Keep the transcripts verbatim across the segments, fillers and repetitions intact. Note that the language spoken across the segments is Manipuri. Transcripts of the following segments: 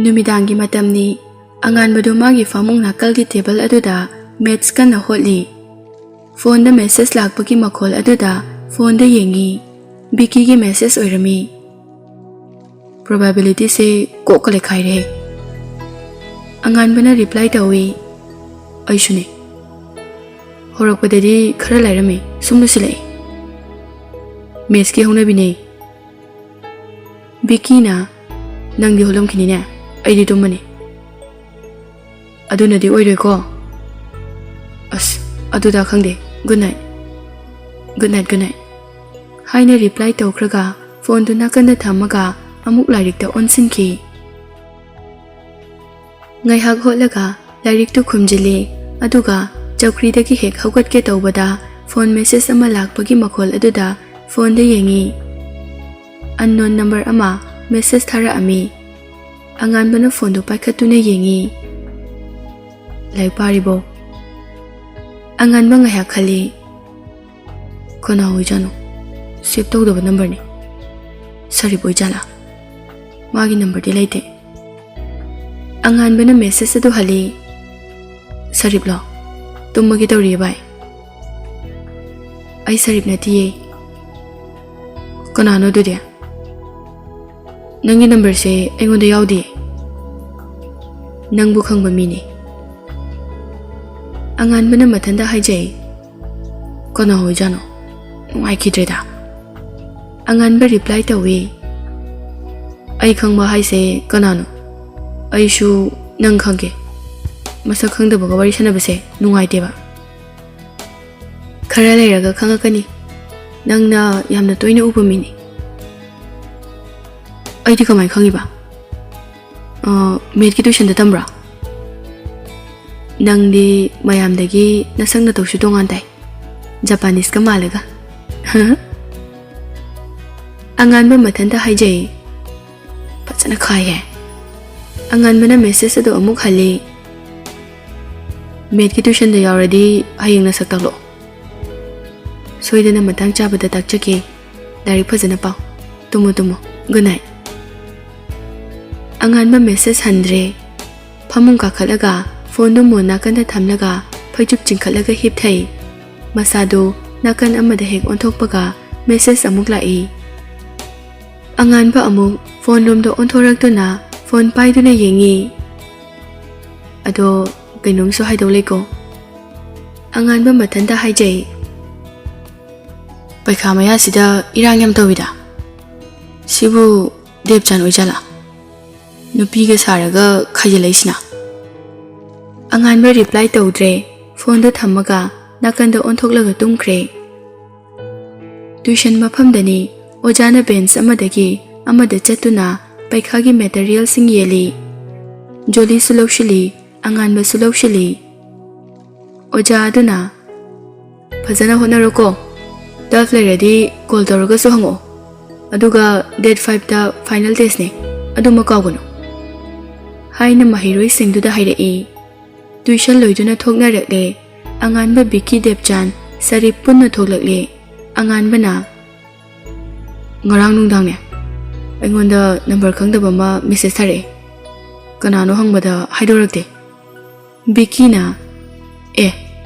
ꯅꯨꯃꯤꯗꯥꯡꯒꯤ ꯃꯇꯝꯅꯤ꯫ ꯑꯉꯥꯟꯕꯗꯨ ꯃꯥꯒꯤ ꯐꯃꯨꯡ ꯅꯥꯀꯜꯒꯤ ꯇꯦꯕꯜ ꯑꯗꯨꯗ ꯃꯦꯠꯁ ꯀꯟꯅ ꯍꯣꯠꯂꯤ꯫ ꯐꯣꯟꯗ ꯃꯦꯁꯦꯖ ꯂꯥꯛꯄꯒꯤ ꯃꯈꯣꯜ ꯑꯗꯨꯗ ꯐꯣꯟꯗ ꯌꯦꯡꯉꯤ꯫ ꯕꯤꯀꯤꯒꯤ ꯃꯦꯁꯦꯖ ꯑꯣꯏꯔꯝꯃꯤ꯫ ꯄ꯭ꯔꯣꯕꯥꯕꯤꯂꯤꯇꯤꯁꯦ ꯀꯣꯛꯀ ꯂꯩꯈꯥꯏꯔꯦ꯫ ꯑꯉꯥꯟꯕꯅ ꯔꯤꯄ꯭ꯂꯥꯏ ꯇꯧꯏ, "ꯑꯩꯁꯨꯅꯦ꯫ ꯍꯧꯔꯛꯄꯗꯗꯤ ꯈꯔ ꯂꯥꯏꯔꯝꯃꯤ, ꯁꯨꯝ ꯂꯨꯁꯤꯜꯂꯛꯏ꯫ ꯃꯦꯠꯁꯀꯤ ꯍꯧꯅꯕꯤꯅꯦ꯫" ꯕꯤꯀꯤꯅ, "ꯅꯪꯗꯤ ꯍꯣꯠꯂꯝꯈꯤꯅꯤꯅꯦ, ꯑꯩꯗꯤ ꯇꯨꯝꯃꯅꯤ꯫" "ꯑꯗꯨꯅꯗꯤ ꯑꯣꯏꯔꯣꯏꯀꯣ꯫" "ꯑꯁ, ꯑꯗꯨꯗ ꯈꯪꯗꯦ꯫ Good night." "Good night, good night," ꯍꯥꯏꯅ ꯔꯤꯄ꯭ꯂꯥꯏ ꯇꯧꯈ꯭ꯔꯒ ꯐꯣꯟꯗꯨ ꯅꯥꯀꯟꯗ ꯊꯝꯃꯒ ꯑꯃꯨꯛ ꯂꯥꯏꯔꯤꯛꯇ ꯑꯣꯟꯁꯤꯟꯈꯤ꯫ ꯉꯥꯏꯍꯥꯛ ꯍꯣꯠꯂꯒ ꯂꯥꯏꯔꯤꯛꯇꯨ ꯈꯨꯝꯖꯤꯜꯂꯤ꯫ ꯑꯗꯨꯒ ꯆꯧꯀ꯭ꯔꯤꯗꯒꯤ ꯍꯦꯛ ꯍꯧꯒꯠꯀꯦ ꯇꯧꯕꯗ ꯐꯣꯟ ꯃꯦꯁꯦꯖ ꯑꯃ ꯂꯥꯛꯄꯒꯤ ꯃꯈꯣꯜ ꯑꯗꯨꯗ ꯐꯣꯟꯗ ꯌꯦꯡꯉꯤ꯫ ꯑꯟꯅꯣꯟ ꯅꯝꯕꯔ ꯑꯃ ꯃꯦꯁꯦꯖ ꯊꯥꯔꯛꯑꯝꯃꯤ꯫ ꯑꯉꯥꯟꯕꯅ ꯐꯣꯟꯗꯨ ꯄꯥꯏꯈꯠꯇꯨꯅ ꯌꯦꯡꯉꯤ꯫ "ꯂꯥꯏꯔꯤꯛ ꯄꯥꯔꯤꯕꯣ?" ꯑꯉꯥꯟꯕ ꯉꯥꯏꯍꯥꯛ ꯈꯜꯂꯤ꯫ "ꯀꯅꯥ ꯑꯣꯏꯖꯥꯠꯅꯣ? ꯁꯦꯚ ꯇꯧꯗꯕ ꯅꯝꯕꯔꯅꯤ꯫ ꯁꯔꯤꯞ ꯑꯣꯏꯖꯥꯠꯂꯥ? ꯃꯥꯒꯤ ꯅꯝꯕꯔꯗꯤ ꯂꯩꯇꯦ꯫" ꯑꯉꯥꯟꯕꯅ ꯃꯦꯁꯦꯖ ꯑꯗꯨ ꯍꯜꯂꯤ꯫ "ꯁꯔꯤꯞꯂꯣ? ꯇꯨꯝꯃꯒꯦ ꯇꯧꯔꯤꯌꯦ ꯚꯥꯏ꯫" "ꯑꯩ ꯁꯔꯤꯞ ꯅꯠꯇꯤꯌꯦ꯫" "ꯀꯅꯥꯅꯣ ꯑꯗꯨꯗꯤ?" "ꯅꯪꯒꯤ ꯅꯝꯕꯔꯁꯦ ꯑꯩꯉꯣꯟꯗ ꯌꯥꯎꯗꯤꯌꯦ꯫" "ꯅꯪꯕꯨ ꯈꯪꯕ ꯃꯤꯅꯤ꯫" ꯑꯉꯥꯟꯕꯅ ꯃꯊꯟꯇ ꯍꯥꯏꯖꯩ꯫ "ꯀꯅꯥ ꯑꯣꯏꯖꯥꯠꯅꯣ? ꯅꯨꯡꯉꯥꯏꯈꯤꯗ꯭ꯔꯦꯗ꯫" ꯑꯉꯥꯟꯕ ꯔꯤꯄ꯭ꯂꯥꯏ ꯇꯧꯏ꯫ "ꯑꯩ ꯈꯪꯕ ꯍꯥꯏꯁꯦ ꯀꯅꯥꯅꯣ? ꯑꯩꯁꯨ ꯅꯪ ꯈꯪꯒꯦ꯫ ꯃꯁꯛ ꯈꯪꯗꯕꯒ ꯋꯥꯔꯤ ꯁꯥꯟꯅꯕꯁꯦ ꯅꯨꯡꯉꯥꯏꯇꯦꯕ꯫" "ꯈꯔ ꯂꯩꯔꯒ ꯈꯪꯉꯛꯀꯅꯤ꯫ ꯅꯪꯅ ꯌꯥꯝꯅ ꯇꯣꯏꯅ ꯎꯕ ꯃꯤꯅꯤ꯫" "ꯑꯩꯗꯤ ꯀꯃꯥꯏꯅ ꯈꯪꯉꯤꯕ? ꯑ, ꯃꯦꯠꯀꯤ ꯇ꯭ꯌꯨꯁꯟꯗ ꯇꯝꯕ꯭ꯔꯣ? ꯅꯪꯗꯤ ꯃꯌꯥꯝꯗꯒꯤ ꯅꯁꯛ ꯅꯇꯧꯁꯨ ꯇꯣꯉꯥꯟ ꯇꯥꯏ꯫ ꯖꯄꯥꯅꯤꯁꯀ ꯃꯥꯜꯂꯒ꯫" ꯑꯉꯥꯟꯕ ꯃꯊꯟꯇ ꯍꯥꯏꯖꯩ꯫ "ꯐꯖꯅ ꯈꯥꯏꯍꯦ꯫" ꯑꯉꯥꯟꯕꯅ ꯃꯦꯁꯦꯖ ꯑꯗꯨ ꯑꯃꯨꯛ ꯍꯜꯂꯤ꯫ "ꯃꯦꯠꯀꯤ ꯇ꯭ꯌꯨꯁꯟꯗ ꯌꯥꯎꯔꯗꯤ ꯍꯌꯦꯡ ꯅꯁꯛ ꯇꯥꯛꯂꯛꯑꯣ꯫" ꯁꯣꯏꯗꯅ ꯃꯇꯥꯡ ꯆꯥꯕꯗ ꯇꯥꯛꯆꯒꯦ꯫ ꯂꯥꯏꯔꯤꯛ ꯐꯖꯅ ꯄꯥꯎ꯫ ꯇꯨꯝꯃꯣ, ꯇꯨꯝꯃꯣ꯫ Good night꯫ ꯑꯉꯥꯟꯕ message ꯍꯟꯗ꯭ꯔꯦ꯫ ꯐꯃꯨꯡ ꯀꯥꯈꯠꯂꯒ phoneꯗꯨ ꯃꯣꯟ ꯅꯥꯀꯟꯗ ꯊꯝꯂꯒ ꯐꯩꯖꯨꯞ ꯆꯤꯡꯈꯠꯂꯒ ꯍꯤꯞꯊꯩ꯫ ꯃꯁꯥꯗꯨ ꯅꯥꯀꯟ ꯑꯃꯗ ꯍꯦꯛ ꯑꯣꯟꯊꯣꯛꯄꯒ message ꯑꯃꯨꯛ ꯂꯥꯛꯏ꯫ ꯑꯉꯥꯟꯕ ꯑꯃꯨꯛ phoneꯔꯣꯝꯗ ꯑꯣꯟꯊꯣꯔꯛꯇꯨꯅ phone ꯄꯥꯏꯗꯨꯅ ꯌꯦꯡꯉꯤ꯫ "ꯑꯗꯣ ꯀꯩꯅꯣꯝꯁꯨ ꯍꯥꯏꯗꯧ ꯂꯩꯀꯣ?" ꯑꯉꯥꯟꯕ ꯃꯊꯟꯇ ꯍꯥꯏꯖꯩ꯫ "ꯄꯩꯈꯥ ꯃꯌꯥꯁꯤꯗ ꯏꯔꯥꯡ ꯌꯥꯝ ꯇꯧꯋꯤꯗ꯫ ꯁꯤꯕꯨ ꯗꯦꯕꯆꯥꯟ ꯑꯣꯏꯖꯥꯠꯂꯥ? ꯅꯨꯄꯤꯒ ꯁꯥꯔꯒ ꯈꯥꯏꯖꯤꯜꯂꯛꯏꯁꯤꯅ?" ꯑꯉꯥꯟꯕ reply ꯇꯧꯗ꯭ꯔꯦ꯫ Phoneꯗꯨ ꯊꯝꯃꯒ ꯅꯥꯀꯟꯗ ꯑꯣꯟꯊꯣꯛꯂꯒ ꯇꯨꯝꯈ꯭ꯔꯦ꯫ Tuition ꯃꯐꯝꯗꯅꯤ꯫ ꯑꯣꯖꯥꯅ bench ꯑꯃꯗꯒꯤ ꯑꯃꯗ ꯆꯠꯇꯨꯅ ꯄꯩꯈꯥꯒꯤ materialꯁꯤꯡ ꯌꯦꯜꯂꯤ꯫ ꯖꯣꯂꯤꯁꯨ ꯂꯧꯁꯤꯜꯂꯤ, ꯑꯉꯥꯟꯕꯁꯨ ꯂꯧꯁꯤꯜꯂꯤ꯫ ꯑꯣꯖꯥ ꯑꯗꯨꯅ, "ꯐꯖꯅ ꯍꯣꯠꯅꯔꯣꯀꯣ꯫ Doubt ꯂꯩꯔꯗꯤ call ꯇꯧꯔꯒꯁꯨ ꯍꯪꯉꯛꯑꯣ꯫ ꯑꯗꯨꯒ date fiveꯇ final testꯅꯦ, ꯑꯗꯨꯃ ꯀꯥꯎꯒꯅꯨ," ꯍꯥꯏꯅ ꯃꯍꯩꯔꯣꯏꯁꯤꯡꯗꯨꯗ ꯍꯥꯏꯔꯛꯏ꯫ Tuition ꯂꯣꯏꯗꯨꯅ ꯊꯣꯛꯅꯔꯛꯂꯦ꯫ ꯑꯉꯥꯟꯕ, ꯕꯤꯀꯤ, ꯗꯦꯕꯆꯥꯟ, ꯁꯔꯤꯞ ꯄꯨꯟꯅ ꯊꯣꯛꯂꯛꯂꯦ꯫ ꯑꯉꯥꯟꯕꯅ, "ꯉꯔꯥꯡ ꯅꯨꯡꯗꯥꯡꯅꯦ, ꯑꯩꯉꯣꯟꯗ number ꯈꯪꯗꯕ ꯑꯃ message ꯊꯥꯔꯛꯑꯦ꯫ ꯀꯅꯥꯅꯣ ꯍꯪꯕꯗ ꯍꯥꯏꯗꯣꯔꯛꯇꯦ꯫" ꯕꯤꯀꯤꯅ, "ꯑꯦ,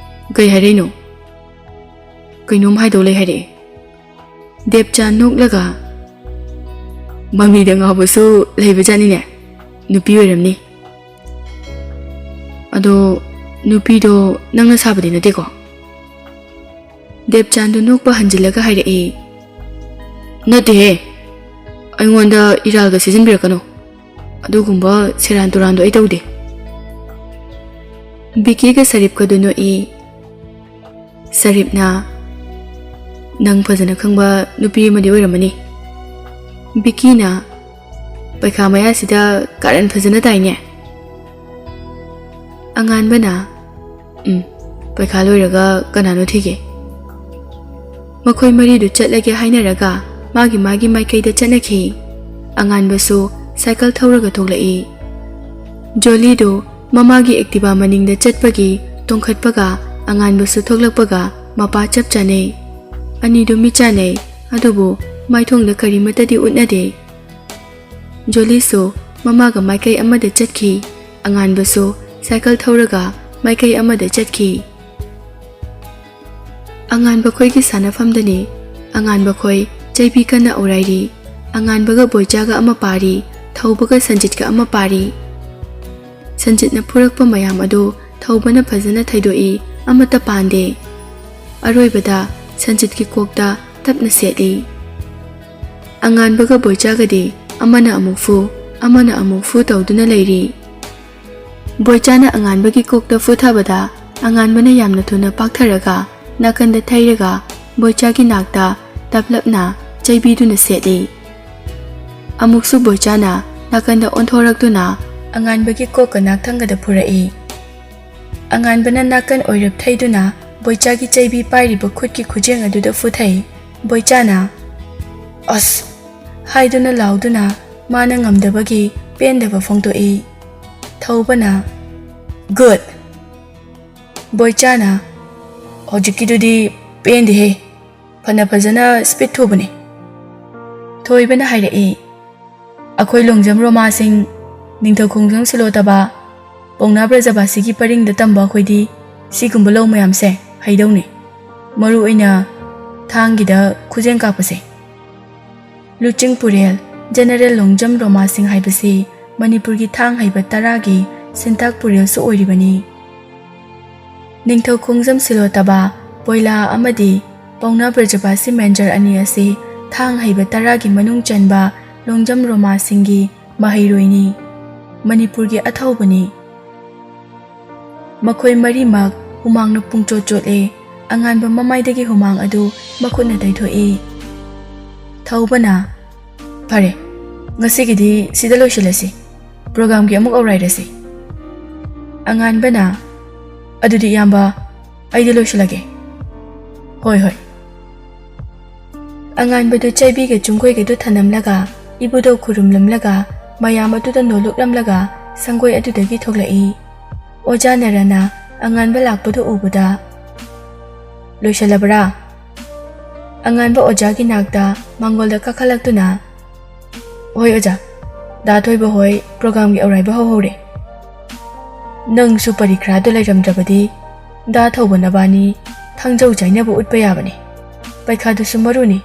ꯀꯩ ꯍꯥꯏꯔꯛꯏꯅꯣ? ꯀꯩꯅꯣꯝ ꯍꯥꯏꯗꯧ ꯂꯩ ꯍꯥꯏꯔꯛꯑꯦ꯫" ꯗꯦꯕꯆꯥꯟ ꯅꯣꯛꯂꯒ, "ꯃꯃꯤꯗ ꯉꯥꯎꯕꯁꯨ ꯂꯩꯕꯖꯥꯠꯅꯤꯅꯦ꯫ ꯅꯨꯄꯤ ꯑꯣꯏꯔꯝꯅꯤ꯫ ꯑꯗꯣ ꯅꯨꯄꯤꯗꯣ ꯅꯪꯅ ꯁꯥꯕꯗꯤ ꯅꯠꯇꯦꯀꯣ?" ꯗꯦꯕꯆꯥꯟꯗꯨ ꯅꯣꯛꯄ ꯍꯟꯖꯤꯜꯂꯒ ꯍꯥꯏꯔꯛꯏ, "ꯅꯠꯇꯦꯍꯦ, ꯑꯩꯉꯣꯟꯗ ꯏꯔꯥꯜꯒ ꯁꯤꯖꯤꯟꯕꯤꯔꯛꯀꯅꯨ꯫ ꯑꯗꯨꯒꯨꯝꯕ ꯁꯦꯔꯥꯟ ꯇꯨꯔꯥꯟꯗꯣ ꯑꯩ ꯇꯧꯗꯦ꯫" ꯕꯤꯀꯤꯒ ꯁꯔꯤꯞꯀꯗꯨ ꯅꯣꯛꯏ꯫ ꯁꯔꯤꯞꯅ, "ꯅꯪ ꯐꯖꯅ ꯈꯪꯕ ꯅꯨꯄꯤ ꯑꯃꯗꯤ ꯑꯣꯏꯔꯝꯃꯅꯤ꯫" ꯕꯤꯀꯤꯅ, "ꯄꯩꯈꯥ ꯃꯌꯥꯁꯤꯗ ꯀꯥꯔꯟ ꯐꯖꯅ ꯇꯥꯏꯅꯦ꯫" ꯑꯉꯥꯟꯕꯅ, "ꯎꯝ, ꯄꯩꯈꯥ ꯂꯣꯏꯔꯒ ꯀꯅꯥꯅꯣ ꯊꯤꯒꯦ꯫" ꯃꯈꯣꯏ ꯃꯔꯤꯗꯨ ꯆꯠꯂꯒꯦ ꯍꯥꯏꯅꯔꯒ ꯃꯥꯒꯤ ꯃꯥꯒꯤ ꯃꯥꯏꯀꯩꯗ ꯆꯠꯅꯈꯤ꯫ ꯑꯉꯥꯟꯕꯁꯨ cycle ꯊꯧꯔꯒ ꯊꯣꯛꯂꯛꯏ꯫ ꯖꯣꯂꯤꯗꯨ ꯃꯃꯥꯒꯤ Activa ꯃꯅꯤꯡꯗ ꯆꯠꯄꯒꯤ ꯇꯣꯡꯈꯠꯄꯒ ꯑꯉꯥꯟꯕꯁꯨ ꯊꯣꯛꯂꯛꯄꯒ ꯃꯄꯥ ꯆꯞ ꯆꯥꯅꯩ꯫ ꯑꯅꯤꯗꯨ ꯃꯤꯠ ꯆꯥꯟꯅꯩ, ꯑꯗꯨꯕꯨ ꯃꯥꯏꯊꯣꯡꯗ ꯀꯔꯤꯃꯠꯇꯗꯤ ꯎꯠꯅꯗꯦ꯫ ꯖꯣꯂꯤꯁꯨ ꯃꯃꯥꯒ ꯃꯥꯏꯀꯩ ꯑꯃꯗ ꯆꯠꯈꯤ꯫ ꯑꯉꯥꯟꯕꯁꯨ ꯁꯥꯏꯀꯜ ꯊꯧꯔꯒ ꯃꯥꯏꯀꯩ ꯑꯃꯗ ꯆꯠꯈꯤ꯫ ꯑꯉꯥꯟꯕ ꯈꯣꯏꯒꯤ ꯁꯥꯟꯅꯐꯝꯗꯅꯤ꯫ ꯑꯉꯥꯟꯕ ꯈꯣꯏ ꯆꯩꯕꯤ ꯀꯟꯅ ꯑꯧꯔꯥꯏꯔꯤ꯫ ꯑꯉꯥꯟꯕꯒ ꯕꯣꯏꯆꯥꯒ ꯑꯃ ꯄꯥꯔꯤ, ꯊꯧꯕꯒ ꯁꯟꯖꯤꯠꯀ ꯑꯃ ꯄꯥꯔꯤ꯫ ꯁꯟꯖꯤꯠꯅ ꯐꯨꯔꯛꯄ ꯃꯌꯥꯝ ꯑꯗꯨ ꯊꯧꯕꯅ ꯐꯖꯅ ꯊꯩꯗꯣꯛꯏ, ꯑꯃꯠꯇ ꯄꯥꯟꯗꯦ꯫ ꯑꯔꯣꯏꯕꯗ ꯁꯟꯖꯤꯠꯀꯤ ꯀꯣꯛꯇ ꯇꯞꯅ ꯁꯦꯠꯂꯤ꯫ ꯑꯉꯥꯟꯕꯒ ꯕꯣꯏꯆꯥꯒꯗꯤ ꯑꯃꯅ ꯑꯃꯨꯛ ꯐꯨ, ꯑꯃꯅ ꯑꯃꯨꯛ ꯐꯨ ꯇꯧꯗꯨꯅ ꯂꯩꯔꯤ꯫ ꯕꯣꯏꯆꯥꯅ ꯑꯉꯥꯟꯕꯒꯤ ꯀꯣꯛꯇ ꯐꯨꯊꯕꯗ ꯑꯉꯥꯟꯕꯅ ꯌꯥꯝꯅ ꯊꯨꯅ ꯄꯥꯛꯊꯔꯒ ꯅꯥꯀꯟꯗ ꯊꯩꯔꯒ ꯕꯣꯏꯆꯥꯒꯤ ꯅꯥꯛꯇ ꯇꯞꯂꯞꯅ ꯆꯩꯕꯤꯗꯨꯅ ꯁꯦꯠꯂꯤ꯫ ꯑꯃꯨꯛꯁꯨ ꯕꯣꯏꯆꯥꯅ ꯅꯥꯀꯟꯗ ꯑꯣꯟꯊꯣꯔꯛꯇꯨꯅ ꯑꯉꯥꯟꯕꯒꯤ ꯀꯣꯛꯀ ꯅꯥꯛꯊꯪꯒꯗ ꯐꯨꯔꯛꯏ꯫ ꯑꯉꯥꯟꯕꯅ ꯅꯥꯀꯟ ꯑꯣꯏꯔꯞ ꯊꯩꯗꯨꯅ ꯕꯣꯏꯆꯥꯒꯤ ꯆꯩꯕꯤ ꯄꯥꯏꯔꯤꯕ ꯈꯨꯠꯀꯤ ꯈꯨꯖꯦꯡ ꯑꯗꯨꯗ ꯐꯨꯊꯩ꯫ ꯕꯣꯏꯆꯥꯅ "ꯑꯁ!" ꯍꯥꯏꯗꯨꯅ ꯂꯥꯎꯗꯨꯅ ꯃꯥꯅ ꯉꯝꯗꯕꯒꯤ ꯄꯦꯟꯗꯕ ꯐꯣꯡꯗꯣꯛꯏ꯫ ꯊꯧꯕꯅ "Good!" ꯕꯣꯏꯆꯥꯅ "ꯍꯧꯖꯤꯛꯀꯤꯗꯨꯗꯤ ꯄꯦꯟꯗꯦꯍꯦ, ꯐꯅ ꯐꯖꯅ ꯁ꯭ꯄꯤꯠ ꯊꯨꯕꯅꯤ꯫" ꯊꯣꯏꯕꯅ ꯍꯥꯏꯔꯛꯏ, "ꯑꯩꯈꯣꯏ ꯂꯣꯡꯖꯝ ꯔꯣꯃꯥꯁꯤꯡ, ꯅꯤꯡꯊꯧ ꯈꯣꯡꯖꯝ ꯁꯤꯂꯣꯇꯕ, ꯄꯥꯎꯅꯥ ꯕ꯭ꯔꯖꯕꯥꯁꯤꯒꯤ ꯄꯔꯤꯡꯗ ꯇꯝꯕ ꯑꯩꯈꯣꯏꯗꯤ ꯁꯤꯒꯨꯝꯕ ꯂꯧ ꯃꯌꯥꯝꯁꯦ ꯍꯩꯗꯧꯅꯤ, ꯃꯔꯨ ꯑꯣꯏꯅ ꯊꯥꯡꯒꯤꯗ ꯈꯨꯖꯦꯡ ꯀꯥꯞꯄꯁꯦ꯫" ꯂꯨꯆꯤꯡ ꯄꯨꯔꯦꯜ, ꯖꯦꯅꯔꯦꯜ ꯂꯣꯡꯖꯝ ꯔꯣꯃꯥꯁꯤꯡ ꯍꯥꯏꯕꯁꯤ ꯃꯅꯤꯄꯨꯔꯒꯤ ꯊꯥꯡ ꯍꯩꯕ ꯇꯔꯥꯒꯤ ꯁꯤꯟꯇꯥꯛ ꯄꯨꯔꯦꯜꯁꯨ ꯑꯣꯏꯔꯤꯕꯅꯤ꯫ ꯅꯤꯡꯊꯧ ꯈꯣꯡꯖꯝ ꯁꯤꯂꯣꯇꯕ ꯄꯣꯏꯂꯥ ꯑꯃꯗꯤ ꯄꯥꯎꯅꯥ ꯕ꯭ꯔꯖꯕꯥꯁꯤ ꯃꯦꯟꯖꯔ ꯑꯅꯤ ꯑꯁꯤ ꯊꯥꯡ ꯍꯩꯕ ꯇꯔꯥꯒꯤ ꯃꯅꯨꯡ ꯆꯟꯕ ꯂꯣꯡꯖꯝ ꯔꯣꯃꯥꯁꯤꯡꯒꯤ ꯃꯍꯩꯔꯣꯏꯅꯤ꯫ ꯃꯅꯤꯄꯨꯔꯒꯤ ꯑꯊꯧꯕꯅꯤ꯫ ꯃꯈꯣꯏ ꯃꯔꯤꯃꯛ ꯍꯨꯃꯥꯡꯅ ꯄꯨꯡꯆꯣꯠ ꯆꯣꯠꯂꯦ꯫ ꯑꯉꯥꯟꯕ ꯃꯃꯥꯏꯗꯒꯤ ꯍꯨꯃꯥꯡ ꯑꯗꯨ ꯃꯈꯨꯠꯅ ꯇꯩꯊꯣꯛꯏ꯫ ꯊꯧꯕꯅ, "ꯐꯔꯦ, ꯉꯁꯤꯒꯤꯗꯤ ꯁꯤꯗ ꯂꯣꯏꯁꯤꯜꯂꯁꯤ꯫ ꯄ꯭ꯔꯣꯒ꯭ꯔꯥꯝꯒꯤ ꯑꯃꯨꯛ ꯑꯧꯔꯥꯏꯔꯁꯤ꯫" ꯑꯉꯥꯟꯕꯅ, "ꯑꯗꯨꯗꯤ ꯏꯌꯥꯝꯕ, ꯑꯩꯗꯤ ꯂꯣꯏꯁꯤꯜꯂꯒꯦ꯫" "ꯍꯣꯏ, ꯍꯣꯏ꯫" ꯑꯉꯥꯟꯕꯗꯨ ꯆꯩꯕꯤꯒ ꯆꯨꯡꯒꯣꯏꯒꯗꯨ ꯊꯅꯝꯂꯒ, ꯏꯕꯨꯙꯧ ꯈꯨꯔꯨꯝꯂꯝꯂꯒ, ꯃꯌꯥꯝ ꯑꯗꯨꯗ ꯅꯣꯜꯂꯨꯛꯂꯝꯂꯒ ꯁꯪꯒꯣꯏ ꯑꯗꯨꯗꯒꯤ ꯊꯣꯛꯂꯛꯏ꯫ ꯑꯣꯖꯥ ꯅꯔꯅ ꯑꯉꯥꯟꯕ ꯂꯥꯛꯄꯗꯨ ꯎꯕꯗ, "ꯂꯣꯏꯁꯤꯜꯂꯕ꯭ꯔꯥ?" ꯑꯉꯥꯟꯕ ꯑꯣꯖꯥꯒꯤ ꯅꯥꯛꯇ ꯃꯥꯡꯒꯣꯜꯗ ꯀꯥꯈꯠꯂꯛꯇꯨꯅ, "ꯍꯣꯏ ꯑꯣꯖꯥ, ꯗꯥ ꯊꯣꯏꯕ ꯍꯣꯏ ꯄ꯭ꯔꯣꯒ꯭ꯔꯥꯝꯒꯤ ꯑꯧꯔꯥꯏꯕ ꯍꯧꯍꯧꯔꯦ꯫ ꯅꯪꯁꯨ ꯄꯔꯤꯈ꯭ꯔꯥꯗꯣ ꯂꯩꯔꯝꯗ꯭ꯔꯕꯗꯤ ꯗꯥ ꯊꯧꯕ ꯅꯕꯥꯅꯤ ꯊꯥꯡꯖꯧ ꯆꯥꯏꯅꯕ ꯎꯠꯄ ꯌꯥꯕꯅꯤ꯫ ꯄꯩꯈꯥꯗꯨꯁꯨ ꯃꯔꯨꯅꯤ꯫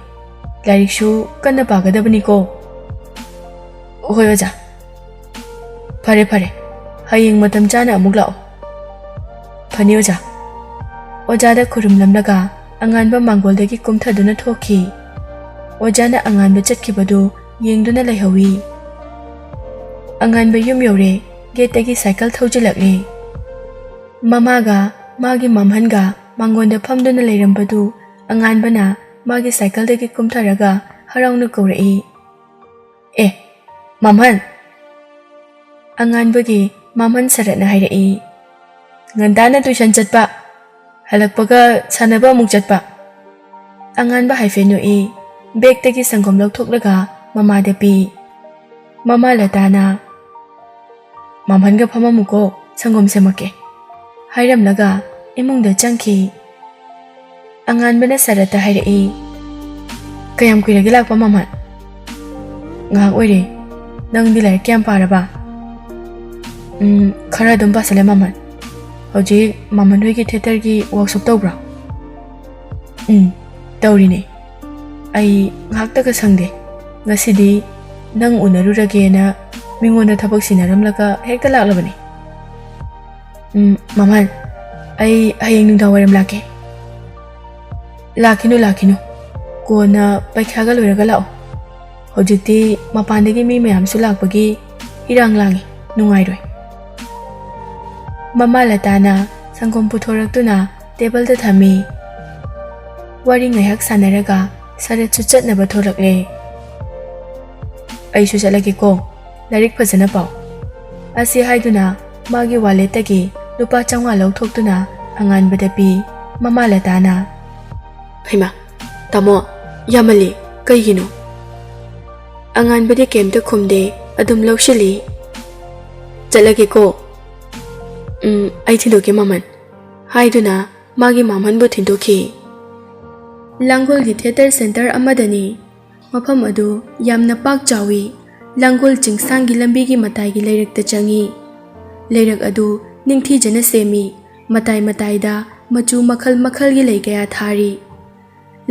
ꯂꯥꯏꯔꯤꯛꯁꯨ ꯀꯟꯅ ꯄꯥꯒꯗꯕꯅꯤꯀꯣ꯫" "ꯍꯣꯏ ꯑꯣꯖꯥ꯫" "ꯐꯔꯦ ꯐꯔꯦ, ꯍꯌꯦꯡ ꯃꯇꯝ ꯆꯥꯅ ꯑꯃꯨꯛ ꯂꯥꯛꯑꯣ꯫" "ꯐꯅꯤ ꯑꯣꯖꯥ꯫" ꯑꯣꯖꯥꯗ ꯈꯨꯔꯨꯝꯂꯝꯂꯒ ꯑꯉꯥꯟꯕ ꯃꯥꯡꯒꯣꯜꯗꯒꯤ ꯀꯨꯝꯊꯗꯨꯅ ꯊꯣꯛꯈꯤ꯫ ꯑꯣꯖꯥꯅ ꯑꯉꯥꯟꯕ ꯆꯠꯈꯤꯕꯗꯨ ꯌꯦꯡꯗꯨꯅ ꯂꯩꯍꯧꯏ꯫ ꯑꯉꯥꯟꯕ ꯌꯨꯝ ꯌꯧꯔꯦ꯫ ꯒꯦꯠꯇꯒꯤ ꯁꯥꯏꯀꯜ ꯊꯧꯖꯤꯜꯂꯛꯂꯦ꯫ ꯃꯃꯥꯒ ꯃꯥꯒꯤ ꯃꯝꯍꯟꯒ ꯃꯥꯡꯒꯣꯟꯗ ꯐꯝꯗꯨꯅ ꯂꯩꯔꯝꯕꯗꯨ ꯑꯉꯥꯟꯕꯅ ꯃꯥꯒꯤ ꯁꯥꯏꯀꯜꯗꯒꯤ ꯀꯨꯝꯊꯔꯒ ꯍꯔꯥꯎꯅ ꯀꯧꯔꯛꯏ, "ꯑꯦ, ꯃꯝꯍꯟ!" ꯑꯉꯥꯟꯕꯒꯤ ꯃꯝꯍꯟ ꯁꯔꯠꯅ ꯍꯥꯏꯔꯛꯏ, "ꯉꯟꯇꯥꯅ ꯇꯨꯏꯁꯟ ꯆꯠꯄ, ꯍꯜꯂꯛꯄꯒ ꯁꯥꯟꯅꯕ ꯑꯃꯨꯛ ꯆꯠꯄ꯫" ꯑꯉꯥꯟꯕ ꯍꯥꯏꯐꯦꯠ ꯅꯣꯛꯏ꯫ ꯕꯦꯛꯇꯒꯤ ꯁꯪꯒꯣꯝ ꯂꯧꯊꯣꯛꯂꯒ ꯃꯃꯥꯗ ꯄꯤ꯫ ꯃꯃꯥ ꯂꯇꯥꯅ, "ꯃꯝꯍꯟꯒ ꯐꯝꯃꯝꯃꯨꯀꯣ, ꯁꯪꯒꯣꯝ ꯁꯦꯝꯃꯛꯀꯦ," ꯍꯥꯏꯔꯝꯂꯒ ꯏꯃꯨꯡꯗ ꯆꯪꯈꯤ꯫ ꯑꯉꯥꯟꯕꯅ ꯁꯔꯠꯇ ꯍꯥꯏꯔꯛꯏ, "ꯀꯌꯥꯝ ꯀꯨꯏꯔꯒꯦ ꯂꯥꯛꯄ, ꯃꯝꯍꯟ?" "ꯉꯥꯏꯍꯥꯛ ꯑꯣꯏꯔꯦ꯫ ꯅꯪꯗꯤ ꯂꯥꯏꯔꯤꯛ ꯀꯌꯥꯝ ꯄꯥꯔꯕ?" "ꯎꯝ, ꯈꯔ ꯑꯗꯨꯝ ꯄꯥꯁꯜꯂꯦ, ꯃꯝꯍꯟ꯫ ꯍꯧꯖꯤꯛ ꯃꯝꯍꯟ ꯍꯣꯏꯒꯤ ꯊꯤꯌꯦꯇꯔꯒꯤ ꯋꯥꯔꯛꯁꯣꯞ ꯇꯧꯕ꯭ꯔꯣ?" "ꯎꯝ, ꯇꯧꯔꯤꯅꯦ꯫ ꯑꯩ ꯉꯥꯏꯍꯥꯛꯇꯒ ꯁꯪꯗꯦ꯫ ꯉꯁꯤꯗꯤ ꯅꯪ ꯎꯅꯔꯨꯔꯒꯦꯅ ꯃꯤꯉꯣꯟꯗ ꯊꯕꯛ ꯁꯤꯟꯅꯔꯝꯂꯒ ꯍꯦꯛꯇ ꯂꯥꯛꯂꯕꯅꯤ꯫" "ꯎꯝ, ꯃꯝꯍꯟ, ꯑꯩ ꯍꯌꯦꯡ ꯅꯨꯡꯗꯥꯡ ꯋꯥꯏꯔꯝ ꯂꯥꯛꯀꯦ꯫" "ꯂꯥꯛꯈꯤꯅꯨ, ꯂꯥꯛꯈꯤꯅꯨ꯫ ꯀꯣꯟꯅ ꯄꯩꯈꯥꯒ ꯂꯣꯏꯔꯒ ꯂꯥꯛꯑꯣ꯫ ꯍꯧꯖꯤꯛꯇꯤ ꯃꯄꯥꯟꯗꯒꯤ ꯃꯤ ꯃꯌꯥꯝꯁꯨ ꯂꯥꯛꯄꯒꯤ ꯏꯔꯥꯡ ꯂꯥꯡꯉꯤ, ꯅꯨꯡꯉꯥꯏꯔꯣꯏ꯫" ꯃꯃꯥ ꯂꯇꯥꯅ ꯁꯪꯒꯣꯝ ꯄꯨꯊꯣꯔꯛꯇꯨꯅ ꯇꯦꯕꯜꯗ ꯊꯝꯃꯤ꯫ ꯋꯥꯔꯤ ꯉꯥꯏꯍꯥꯛ ꯁꯥꯟꯅꯔꯒ ꯁꯔꯠꯁꯨ ꯆꯠꯅꯕ ꯊꯣꯔꯛꯂꯦ꯫ "ꯑꯩꯁꯨ ꯆꯠꯂꯒꯦꯀꯣ, ꯂꯥꯏꯔꯤꯛ ꯐꯖꯅ ꯄꯥꯎ꯫" ꯑꯁꯤ ꯍꯥꯏꯗꯨꯅ ꯃꯥꯒꯤ ꯋꯥꯂꯦꯠꯇꯒꯤ ꯂꯨꯄꯥ ꯆꯥꯝꯃꯉꯥ ꯂꯧꯊꯣꯛꯇꯨꯅ ꯑꯉꯥꯟꯕꯗ ꯄꯤ꯫ ꯃꯃꯥ ꯂꯇꯥꯅ, "ꯍꯩꯃꯥ, ꯇꯥꯃꯣ, ꯌꯥꯝꯃꯜꯂꯤ, ꯀꯩꯒꯤꯅꯣ?" ꯑꯉꯥꯟꯕꯗꯤ ꯀꯩꯝꯇ ꯈꯨꯝꯗꯦ, ꯑꯗꯨꯝ ꯂꯧꯁꯤꯜꯂꯤ꯫ "ꯆꯠꯂꯒꯦꯀꯣ꯫" "ꯎꯝ, ꯑꯩ ꯊꯤꯟꯗꯣꯛꯀꯦ, ꯃꯝꯍꯟ," ꯍꯥꯏꯗꯨꯅ ꯃꯥꯒꯤ ꯃꯝꯍꯟꯕꯨ ꯊꯤꯟꯗꯣꯛꯈꯤ꯫ ꯂꯥꯡꯒꯣꯜꯒꯤ ꯊꯤꯌꯦꯇꯔ ꯁꯦꯟꯇꯔ ꯑꯃꯗꯅꯤ꯫ ꯃꯐꯝ ꯑꯗꯨ ꯌꯥꯝꯅ ꯄꯥꯛ ꯆꯥꯎꯏ꯫ ꯂꯥꯡꯒꯣꯜ ꯆꯤꯡꯁꯥꯡꯒꯤ ꯂꯝꯕꯤꯒꯤ ꯃꯇꯥꯏꯒꯤ ꯂꯩꯔꯛꯇ ꯆꯪꯏ꯫ ꯂꯩꯔꯛ ꯑꯗꯨ ꯅꯤꯡꯊꯤꯖꯅ ꯁꯦꯝꯃꯤ꯫ ꯃꯇꯥꯏ ꯃꯇꯥꯏꯗ ꯃꯆꯨ ꯃꯈꯜ ꯃꯈꯜꯒꯤ ꯂꯩ ꯀꯌꯥ ꯊꯥꯔꯤ꯫